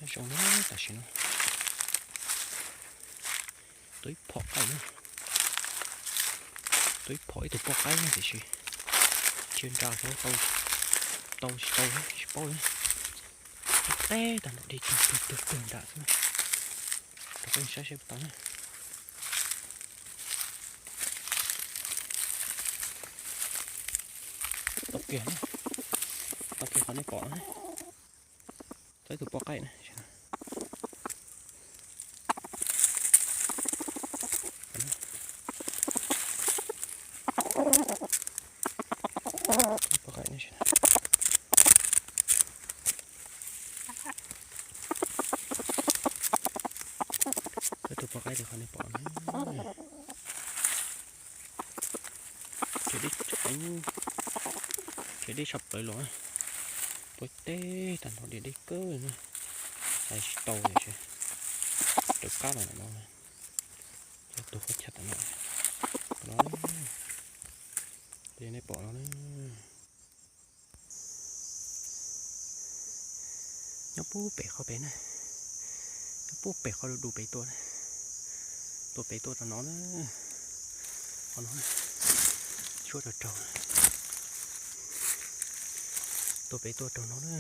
Zoo na, tam sim no tua ib phom qaij na, tua ib phom ib tug poj qaib na tiam sis tsis nra xyov tau tsis tau tsis paub li. Teb tag nrho dig tug tug tug nram xwb na. Rau peb saib seb puas tau na. Tau kiag, tau kiag qhov nej pom no. Tau ib tug poj qaij na. Poj qaij na. Tau ib tug poj qaib li qhov nej pom no. Khiav deb, khiav deb tshaj plaws los, tua teb tag nrho deb deb kawg na. Hlais tsis tau li, raws qab los no, cov tus qhov chaw tam no, no, li nej pom no na. Nyob puag pem qhov pem na, nyob puag pem qhov du du pem tuaj na, tuaj pem tuaj rau no na, qhov no, tshuab rau raug, tuaj pem tuaj raug no na,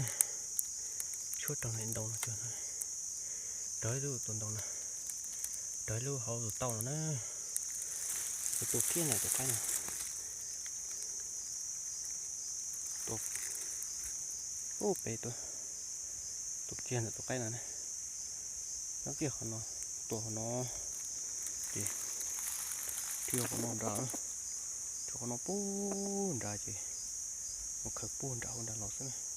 tshuab raug ntau no cuag no, raug ib lub tus ntoo no, raug ib lub hauv tus tauj no na, tus kiag ntawm tus qaib no. Tua, ub, pem tus, tus kiag ntawm tus qaib no na, nyob kiag qhov no, tua qhov no, ces dhia qhov no nrad, dhia qhov no puag nrad ces mus khaws puag nram hauv nrad los xwb na.